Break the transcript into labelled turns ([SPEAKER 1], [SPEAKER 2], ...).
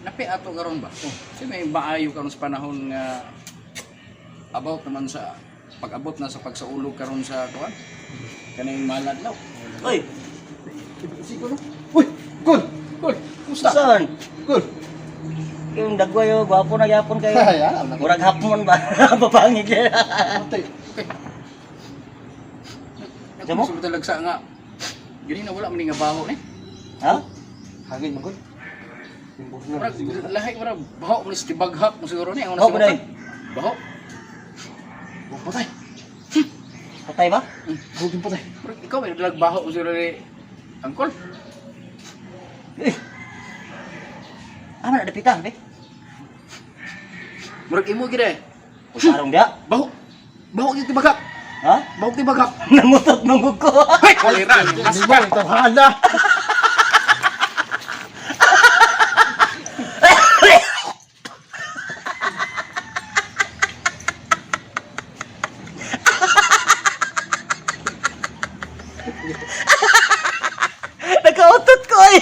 [SPEAKER 1] Napi ato karon ba? Oh, kasi may maayo karon sa panahon nga about naman sa pag-abot na sa pagsaulog karon sa kuan. Kaning maladlaw.
[SPEAKER 2] Uy,
[SPEAKER 1] Siguro. Uy, gol. Gol. Kumusta?
[SPEAKER 2] saan?
[SPEAKER 3] Gol.
[SPEAKER 2] Yung dagway oh, gwapo na gyapon kayo.
[SPEAKER 3] Ay, alam na.
[SPEAKER 2] Murag hapon ba? Babangig yan.
[SPEAKER 3] Patay.
[SPEAKER 1] Okay.
[SPEAKER 2] Diyan mo?
[SPEAKER 1] Mo? Talagsa nga. Gani na wala man ni nga baho ni.
[SPEAKER 2] Ha?
[SPEAKER 3] Hangin man gol. Yung burner,
[SPEAKER 1] Murag
[SPEAKER 3] siguro.
[SPEAKER 1] lahi murag baho man si tibaghak mo siguro ni ang
[SPEAKER 2] Baho ba
[SPEAKER 1] nasimutan. Baho.
[SPEAKER 3] Oh, patay.
[SPEAKER 2] Patay ba?
[SPEAKER 3] Gol yung patay.
[SPEAKER 1] Murag ikaw may dalag baho mo siguro ni Angkol.
[SPEAKER 2] Eh. Ah, man dapita, be.
[SPEAKER 1] Murag imo gid eh.
[SPEAKER 2] Usarong dia.
[SPEAKER 1] Baho. Baho yung tibaghak.
[SPEAKER 2] Ha?
[SPEAKER 1] Baho tibaghak.
[SPEAKER 2] Nangutot manggug ko.
[SPEAKER 1] Hey, kolera.
[SPEAKER 3] Di ba? Tawhana.
[SPEAKER 2] Nagkautot ko eh.